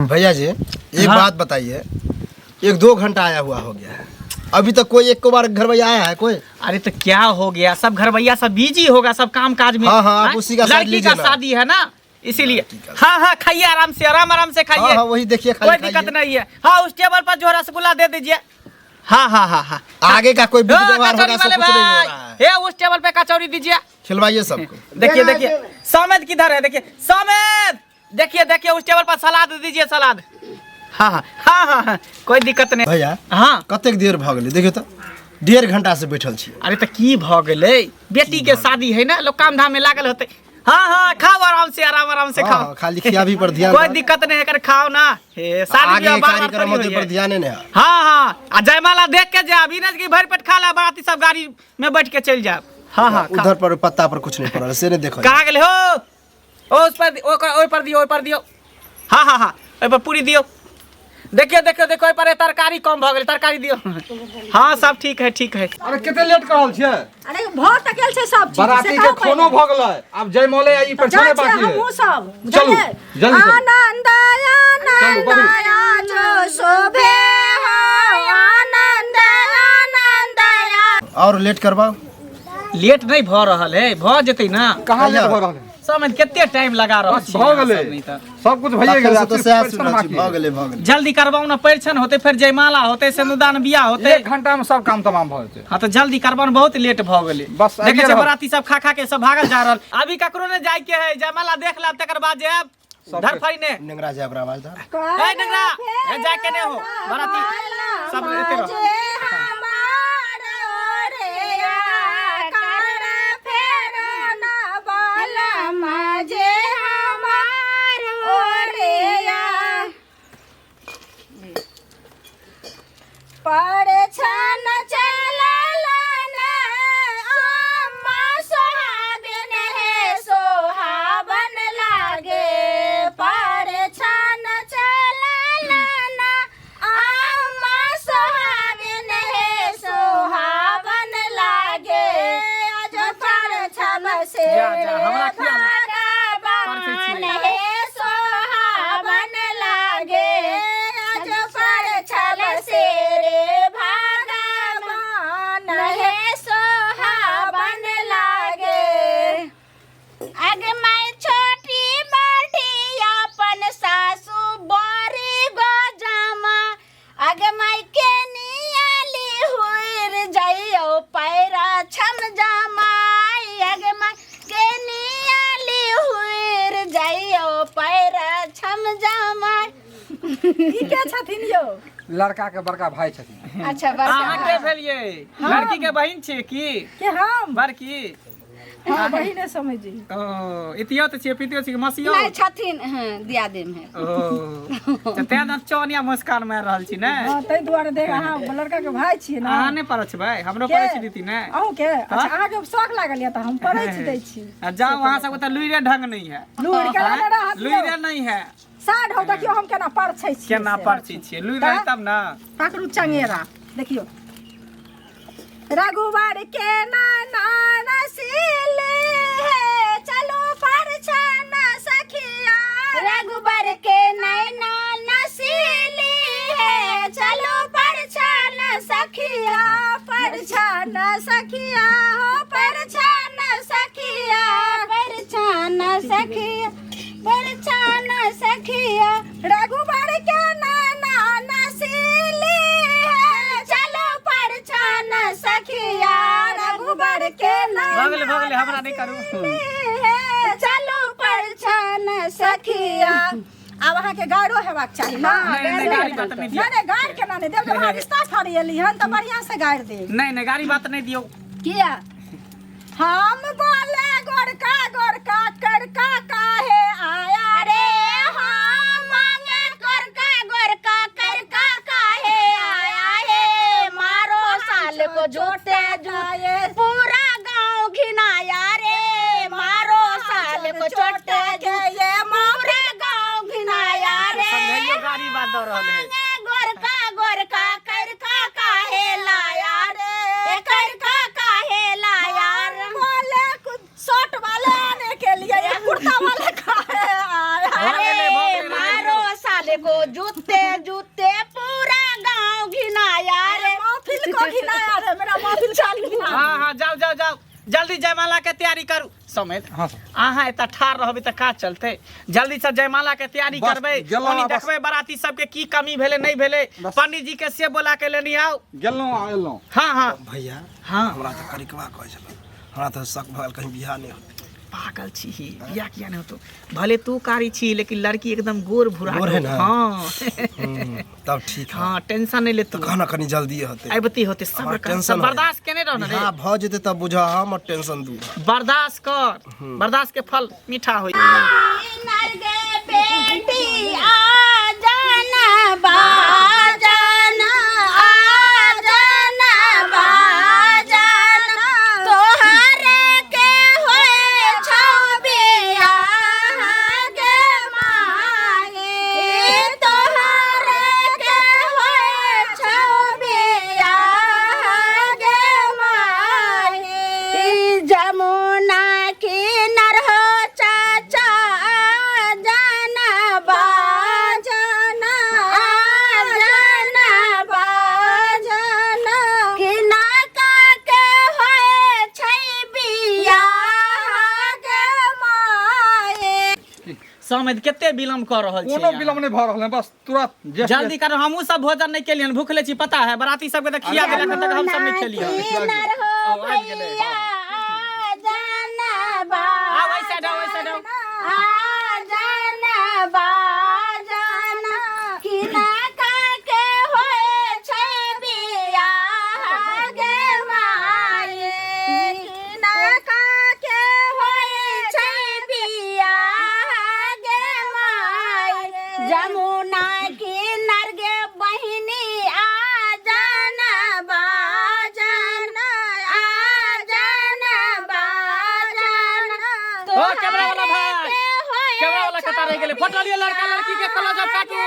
भैया जी एक हाँ। बात बताइए, एक दो घंटा आया हुआ हो गया है, अभी तक कोई एक को बार घर भैया आया है कोई? अरे तो क्या हो गया, सब घर भैया सब बिजी होगा, सब काम काज में। हाँ, हाँ, आप उसी का साथ लड़की का लीजिए ना। शादी है ना, इसीलिए। लड़की का। हाँ हाँ, खाइए आराम से, आराम आराम से खाइए। हाँ हाँ, वही देखिए, खाली कोई दिक्कत खाइए। नहीं है। हाँ, उस टेबल पर जो रसगुल्ला दे दीजिए। हाँ हाँ हाँ हाँ, आगे का कोई विधि ओ, व्यवहार कचौड़ी होगा सब वाले कुछ नहीं हो भाई रहा है। ए, उस टेबल पे कचौड़ी दीजिए। खिलवाइए सबको। देखिए देखिए, समेत किधर है? देखिए समेत, देखिए देखिए, उस टेबल पर सलाद दीजिए, सलाद। हाँ हाँ हाँ हाँ हाँ, कोई दिक्कत नहीं। भैया हाँ, कतेक देर भऽ गेलै देखियौ तऽ, 1.5 घंटा से बैठल छी। अरे तऽ की भऽ गेलै, बेटी के शादी है ना, लोग काम धाम में लागल होते। हाँ हाँ, खाओ आराम से, आराम आराम से हाँ, खाओ। हाँ, खाली खियाबी पर ध्यान कोई दो। दिक्कत नहीं है, कर खाओ ना। हे, शादी आगे बियाह के बार बार कार्यक्रम थोड़ी होते होई पर है। ध्यान नहीं है। हाँ हाँ, आ जयमाला देख के जाब, ई नहीं कि भरि पेट खा ला, बाराती सब गाड़ी में बैठ के चल जाब। हाँ हाँ, खाओ। उधर पर पत्ता पर कुछ नहीं पड़ल से नहीं देखो। कहाँ गेलै हो? ओ उस पर, ओहि पर दियौ, ओहि पर दियौ। हाँ हाँ हाँ, ओहि पर पूरी दियौ। देखियो देखियो देखियो, ओहि पर तरकारी कम भऽ गेलै, तरकारी दियौ। हाँ, सब ठीक है, ठीक है। अरे कते लेट कर रहल छियै? अरे भऽ तऽ गेल छै सब चीज। बराती से के कहू खानो पहिले। भऽ गेलै, आब जयमाले आ ई पर जाइ छने छियै बाकी है। हमहूँ सब। चलू, बुझलियै? जल्दी चलू। आनंद चलू, आनंद बढ़ू। आज शोभे हो, आनंद आनंद आज। और लेट करवाओ। लेट नहीं भऽ रहल है, भऽ जेतै ना। कहाँ लेट भऽ रहल है? सब कते टाइम लगा रहल बस छी भऽ अहाँ गेलै सब नहि तऽ। सब कुछ भइए तखन गेलै, से तऽ सिर्फ सएह परिछन सुन रहल छी, बाकी भऽ है। गेलै भऽ गेलै। जल्दी करबाउ ना, परिछन होते, फेर जयमाला होते, सिंदूरदान बियाह होते। एक घंटा में सब काम तमाम भऽ जेतै। हाँ तऽ जल्दी करबाउ ने, बहुत लेट भऽ गेलै। बस देखै आबिये छियै रहल। बराती सब खा खा के सब भागल जा रहल। अभी ककरो ने जाय के है, जयमाला देख लेब तकर बाद जायब। सब धरफड़ी ने नेंगरा जाय ओकरा आवाज दऽ। ए नेंगरा, ए जाय के ने हो, बराती सब एते रह। जे हमार ओरिया कर फेरो न बलमा, जे हमार ओरिया परछन चलल न अम्मा सोहागिन हे सोहावन लागे, परछन चलल न अम्मा सोहागिन हे सोहावन लागे, आज परछन से जा, जा, हमरा किया परछै भगवान छियै? हे सोहावन लागे, आज परछन से रे भगवान हे सोहावन लागे। अग मैं छोटी बाटी अपन सासू बड़ी गो जामा, अग मैं के नियाली हुइर जाइयो पैरा छम जमाई, अग मैं के नियाली हुइर जाइयो पैरा छम जमाई। ई के छथिन यौ? लड़का के बड़का भाई छथिन। अच्छा, अहाँ बड़का के भेलियै? लड़की के बहिन छियै की? के हम? बड़की? हाँ, बहिने समझी। ओ इतियो तऽ छियै, पितियो छियै, मसियो नहि छथिन, हँ, दियादिन है। ओ तऽ तें ने चौनिया मुस्कान मारि रहल छी ने। हाँ, ताहि दुआरे देख, अहाँ लड़का के भाई छियै ना। अहाँ नहि पड़छबै? हमरो के? पड़ै छी दीदी ने। अहूँ के? अच्छा, अहाँके शौक लागल यऽ तऽ हम पढ़ै छी, दै छी। आ जाओ, अहाँ सबके तऽ लुइरे ढंग नहीं है। लुरि केना नहि रहत यौ? लुइरे नहीं है। साढ़ हो, देखियौ हम केना परछै छी। केना से। परछै छियै? लुरि रहै तब ना। पकड़ू चंगेरा, देखियौ रघुवर के नाना नसील है, चलो परछन सखिया। रघुबर के नैना नसीली है, चलो परछन सखिया। परछन सखिया हो, परछन सखिया, परछन सखिया, परछन सखिया। रघुवर के नाना नसीली है, चलो परछन सखिया। रघुवर के भऽ गेलै, भऽ गेलै, हमरा नहि करू। है, चलो परछन सखिया। आब अहाँके गाड़ो हेबाक चाही ना। नहि, नहि, गाड़ी बात नहि दियौ। नहि नहि, गाड़ि केना नहि देब? जब अहाँ रिश्ता फड़िएली हन तऽ बढ़िआँ से गाड़ि देब। नहीं नहीं, गाड़ी बात नहीं दियौ। किया? हम बोले गोरका गोरका करका काहे आया। अरे हम मांगे गोरका गोरका करका काहे आया है, मारो साल को झूठे आए पूरा गांव घिनाया रे, मारो साल को छोटे के ये पूरा गांव घिनाया रे। समझाइयो, गाड़ी बात दऽ रहल है। मांगे गोरका गोरका करका काहे लाया रे, करका काहे लाया रे। बोले कुछ शर्ट वाले आने के लिए, ये कुर्ता वाले काहे आया। भऽ गेलै, भऽ अरे गेलै, मारो साले को जूते जूते पूरा गांव घिनाया रे। महफिल को घिनाया रे, मेरा महफिल चाल घिनाया। हाँ हाँ, जाओ जाओ जाओ, जल्दी जयमाला के तैयारी करू। समेत हाँ सर। अहाँ एतऽ ठाढ़ रहबै तऽ काज चलतै? जल्दी से जयमाला के तैयारी बस, करबै। गेलहुँ ओनी आ बस। देखबै बाराती सबके की कमी भेलै नहि भेलै। बस। पंडित जी के से बोला के लेने आउ। गेलहुँ आ एलहुँ। हाँ हाँ। भैया। हाँ। हमरा तऽ करिकवा कहै छल, हमरा तऽ शक भऽ गेल कहीं बियाह नहि होतै। पागल छी, बियाह किया नहि होतो? भले तू कारी छी लेकिन लड़की एकदम गोर भूरा। गोर है ना? हाँ। तब ठीक है। हाँ, टेंशन नहीं ले तू। तऽ कहना कनी जल्दी होतै। अबती होते, सब्र हमरा कर। टेंशन सब होइए। बर्दाश्त केने रहो ना रे। बियाह भऽ जेतै तब बुझऽ हम और टेंशन दूर। बर्दाश्त कर, बर्दाश्त के फल मीठा होई। नरगे बेटी आ जाना बाजाना, आ जाना बाजाना, तोहरे के होए छौ बियाह गे माए, तोहरे के होए छौ बियाह गे माए। जमुना किनार हो चाचा जाना बाजाना, जाना बाजाना, किना के होए छै बियाह गे माए। समझ कते विलम्ब कऽ रहल छी कोनो अहाँ? विलम्ब नहि भऽ रहल है, बस तुरंत जे जल्दी करो, हमहूँ सब भोजन नहीं केलियन, भूखले छी। पता है बराती सबके तऽ खिया देलक तक हम सब नहीं खेलियन। किनार हो ओ, आबि गेलै। भैया जाना आउ, एहि साइड आउ, एहि साइड आउ। आ जाना बाजाना, किना के होए छै बियाह गे माए, किना के होए छै बियाह गे माए। जमुना किनार गे बहिनी आ जाना बाजाना, आ जाना बाजाना। ओ कैमरा वाला भाई, कैमरा वाला कतऽ रहि गेलै? फोटो लिअ लड़का लड़की के, क्लोज अप काटू। लऽ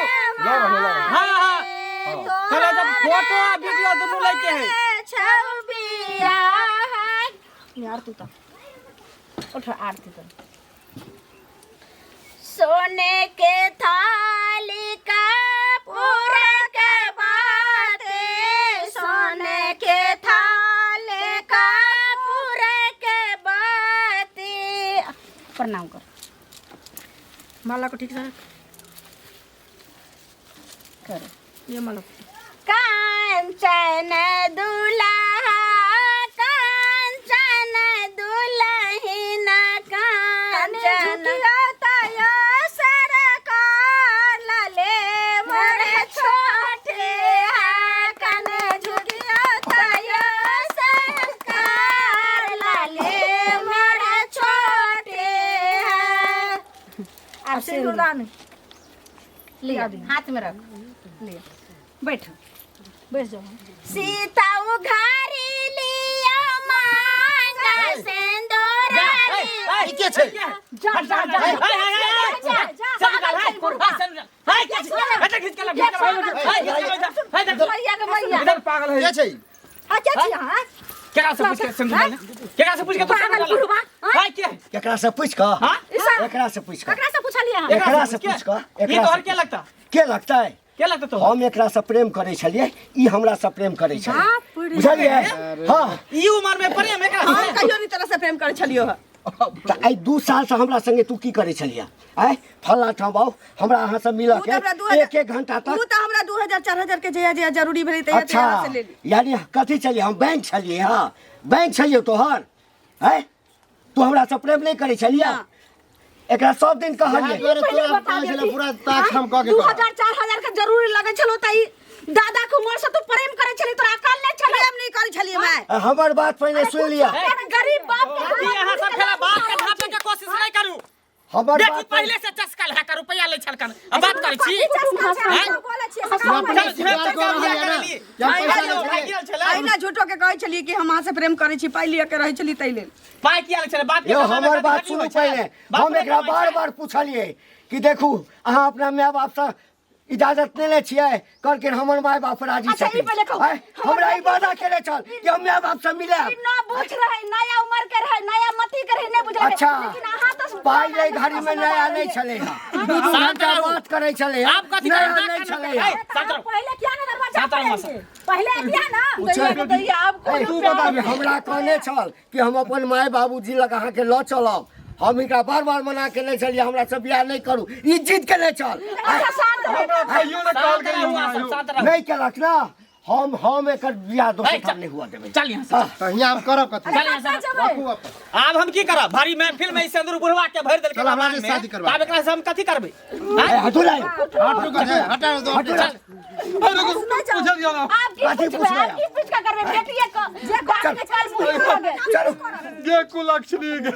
रहल, लऽ रहल। हाँ हाँ, क्लोज अप फोटो आ वीडियो दुनू लैके है। यार तू तो उठ, आरती कर। सोने के थाली का पूरा के बाते, सोने के थाली का पूरा के बाते। प्रणाम कर, माला को ठीक से रख। करो ये माला। कांचन दुल्हा कांचन दुल्हिना कांचन सरकार ले मोर छोटे कन झुकिया सरकार लाले मोर छोटे। अब सिंदूरदान लिया, हाथ में रख। लिया, बैठ बैठ जाओ। सीता उघारी लिया मांगा सिंदूर। ई के छै? जा जा जा जा जा। भैया के भैया। इधर पागल है। के छै ई? हाँ, क्या छी हाँ? केकरा से पूछ के सिंदूर डालने? केकरा से पूछ के तू सिंदूर पागल डालने? बुढ़वा। हाय के केकरा से पूछ कऽ? हाँ? एकरा से पूछ कऽ। ककरा से पूछलिए अहाँ? एकरा से पूछ कऽ। ई एकरा तोहर से के लगता? के लगता है? के लगता तो? हम एकरा से प्रेम करै छलियै, ई हमरा से प्रेम करै छलै। बाप रे। बुझलियै? हाँ। ई उम्र में प्रेम एकरा हम से? कहियो नहीं तरह से प्रेम करै छलियो हँ। तऽ आइ 2 साल से हमरा संगे तू की करै छलियै? आइ फल्लाँ ठाम आउ, हमरा अहाँ से मिलऽ उ के तऽ हमरा 2000 एक एक घंटा उ तक। तऽ हमरा 2000 4000 के जहिया जहिया जरूरी भेलै तहिया अच्छा तहिया से लेली। यानी कथी छलियै हम? बैंक छलियै? हाँ, बैंक छलियै तोहर? आँय, तू हमरा से प्रेम नहि करै छलियै? एकरा सब दिन कहलियै। दुआरे तोरा कहै छलै पूरा ताक हम कऽ के 2000 4000 के जरूरी लगै छलो त ई दादा के उम्र से तू प्रेम करै छली, तोरा अकल नहि छलै। प्रेम नहि करै छलियै माय। हमर बात पहिने सुनि लिअ। गरीब बाप के ई अहाँ सब खेला बाप के ढापे के कोशिश नहीं करू। हमर बेटी बात पहले से चस्कल है का रुपया ले छलकन अब बात करै छी। हैं? अपने चल, स्वीकार कऽ रहल यऽ ना कि हम पैसा लै छलियै। अहिना झूठो के कहै छलियै कि हम अहाँ से प्रेम करै छी, पाइ लिअ के रहै छली ताहि लेल। पाइ किया लै छलै? बाप के यौ कमाबै हमर खातिर बात की सुनू होइ छै? पहिने। बाप हम नहि एकरा कमाइ बार छै। बार पूछलियै कि देखू अहाँ अपना माय बापसँ इजाजत लेने छियै कहलखिन हमर माय बाप राजी अच्छा, ई छथिन पहिले कहू। आँय, हमरा ई वादा केने छल कि हम माय बाप से मिलब ई न बुझ रहे नया उम्र के रहे नया मति के रहे नहीं बुझ रहे अच्छा लेकिन अहाँ तो पाइ लै घड़ी में नया नहीं छलै हँ दू दू शांत घंटा रहू। बात करै छलै हँ आप कथी नया करब? नहीं नाक छलै कान हँ ए, शांत रहू। पहले किया ना दरवाजा शांत रहू, पर मासा। आइए? पहले किया ना पूछे। दैया आब ए, कोनो तू बता हमरा कहने छल कि हम अपन माय बाबूजी लग अहाँके लऽ चलब हम हिनका बार बार मना केने छलियै हमरा से बियाह नहि करू ई जिद केने छल अच्छा शांत रहो। हमरा कहियो ने शांत कहलकै रहू हमरा अहाँ सब, यौ। शांत रहू। नहि केलक ना हम एकर बियाह दोसर ए, ठाम नहि हुआ देबै चल यहाँ से हाँ। तऽ हियाँ हम करब कथी चल यहाँ से जेबै? राखू अपन आब हम की करब भारी महफिल में ई सिंदूर बुढ़वा के भरि देलकै चल, हमरा कपार से में। शादी करबा। आब एकरा से हम कथी करबै ए, हटू लाई हटू कथी हटा दो हटू लाई अरे रुको, नहीं जाओ। पूछल जाओ ना। आप की कथी पूछबै पूछबै आप की पूछ के करबै बेटिए के जे बात के चल मुँह चलू गे कुलक्षणी गे।